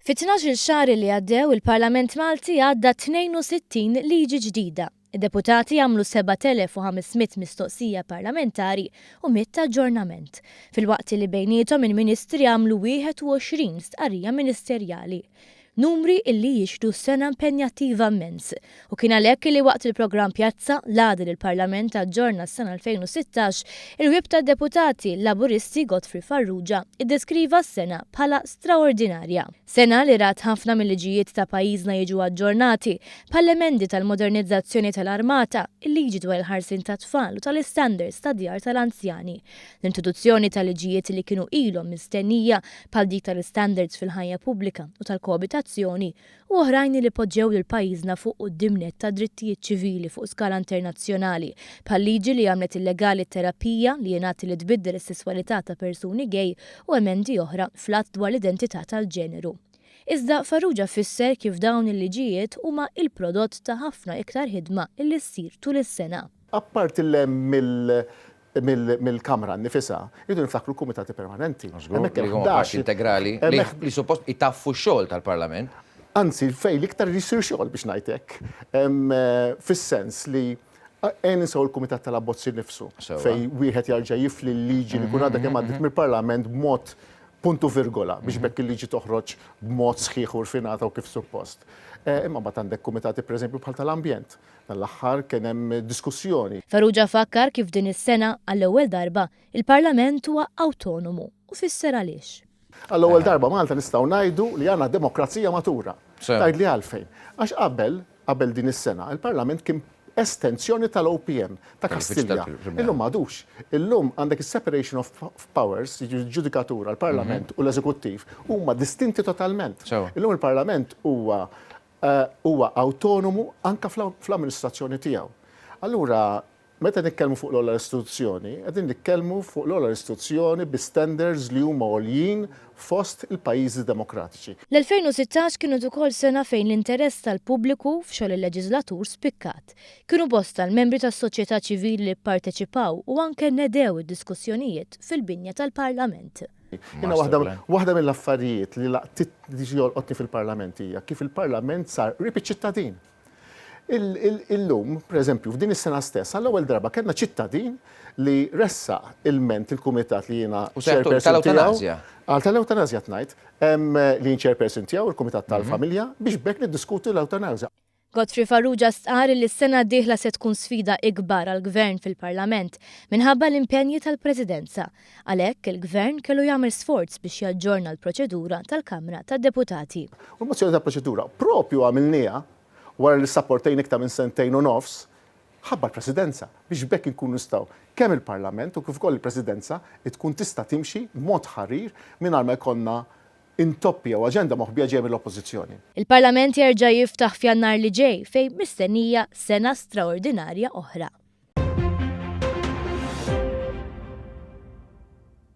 Fi 12-il xahar li għaddew, il-Parlament Malti għadda 62 liġi ġdida. Id-deputati għamlu 7,500 mistoqsija parlamentari u 100 aġġornament, filwaqt li bejniethom il-ministri għamlu 21 stqarrija ministerjali. Numri illi jixhdu sena impenjattiva immens. U kien għalhekk illi waqt il-programm Pjazza, l-għada li l-Parlament aġġorna s-sena 2016, il-Whip tad-Deputati Laburisti Godfrey Farrugia iddeskriva s-sena bħala straordinarja. Sena li rat ħafna mil-liġijiet ta' pajjiżna jiġu aġġornati, bħall-emendi tal-modernizzazzjoni tal-armata, il-liġi dwar il-ħarsien tat-tfal u tal-istandards tad-djar tal-anzjani, l-introduzzjoni ta' liġijiet li kienu ilhom mistennija bħal dik tal-istandards fil-ħajja pubblika u tal-koabitazzjoni, u oħrajn li poġġew lil pajjiżna fuq quddiem nett tad-drittijiet ċivili fuq skala internazzjonali, bħal-liġi li għamlet illegali t-terapija li jingħad li tbiddel is-sesswalità ta' persuni gay u emendi oħra fl-Att dwar l-Identità tal-Ġeneru. Iżda Farrugia fisser kif dawn il-liġijiet huma il-prodott ta' ħafna iktar ħidma li ssir tul is-sena. Apparti l-hemm mill mill-Kamra nnifisha, irridu niftakru l-kumitati permanenti. Hemmhekk hemm 11 parti integrali li suppost itaffu x-xogħol tal-Parlament. Anzi, fejn l-iktar irid jsir xogħol biex ngħid hekk. Fis-sens li ejja ninsew il-Kumitat tal-Abbozzi nnifsu fejn wieħed jarġa' jifli l-liġi li jkun għadha kemm għaddiet mill-Parlament b'mod puntu virgola biex b'hekk il-liġi toħroġ b'mod sħiħ u rfinata u kif suppost. Imma mbagħad għandek kumitati pereżempju bħal tal-ambjent. Dan l-aħħar kien hemm diskussjoni. Farrugia fakkar kif din is-sena, għall-ewwel darba, il-Parlament huwa awtonomu u fisser għaliex. Għall-ewwel darba Malta nistgħu ngħidu li għandna demokrazija matura. Tgħidli għalfejn? Għax qabel, qabel din is-sena, il-Parlament kien estensjoni tal-OPM, ta' Kastilja. Illum m'għadux. Illum għandek is-separation of powers, jiġifieri l-ġudikatura, l-Parlament u l-Eżekuttiv huma distinti totalment. Illum il-Parlament huwa huwa awtonomu anke fl-amministrazzjoni tiegħu. Allura, meta nitkellmu fuq l-ogħla istituzzjoni, qegħdin nitkellmu fuq l-ogħla istituzzjoni bi standards li huma għoljin fost il-pajjiżi demokratiċi. L-2016 kienet ukoll sena fejn l-interess tal-pubbliku f'xogħol il-leġiżlatur spikkat. Kienu bosta l-membri tas-soċjetà ċivili li pparteċipaw u anke nedew id-diskussjonijiet fil-binja tal-Parlament. Jiena waħda waħda mill-affarijiet li laqtitni li jolqotni fil-Parlament hija kif il-Parlament sar qrib iċ-ċittadin. Illum, pereżempju, f'din is-sena stess, għall-ewwel darba kellna ċittadin li ressaq ilment il-kumitat li jiena chairperson tiegħu. Għal tal-ewtanasja tnajt, li jien chairperson tiegħu, il-Kumitat tal-Familja, biex b'hekk niddiskutu l-ewtanasja. Godfrey Farrugia stqarr li s-sena d-dieħla se tkun sfida ikbar għall-Gvern fil-Parlament minħabba l-impenji tal-Presidenza. Għalhekk, il-Gvern kellu jagħmel sforz biex jaġġorna l-proċedura tal-Kamra tad-Deputati. U l-mozzjoni ta' proċedura propju għamilnieha wara li ssapportejna iktar minn sentejn u nofs ħabba l-Presidenza biex b'hekk inkunu nistgħu kemm il-Parlament u kif ukoll il-Presidenza tkun tista' timxi b'mod ħarir mingħajr ma jkollna intoppi jew aġenda moħbija ġejja mill-Oppożizzjoni. Il-Parlament jerġa' jiftaħ f'Jannar li ġej fejn mistennija sena straordinarja oħra.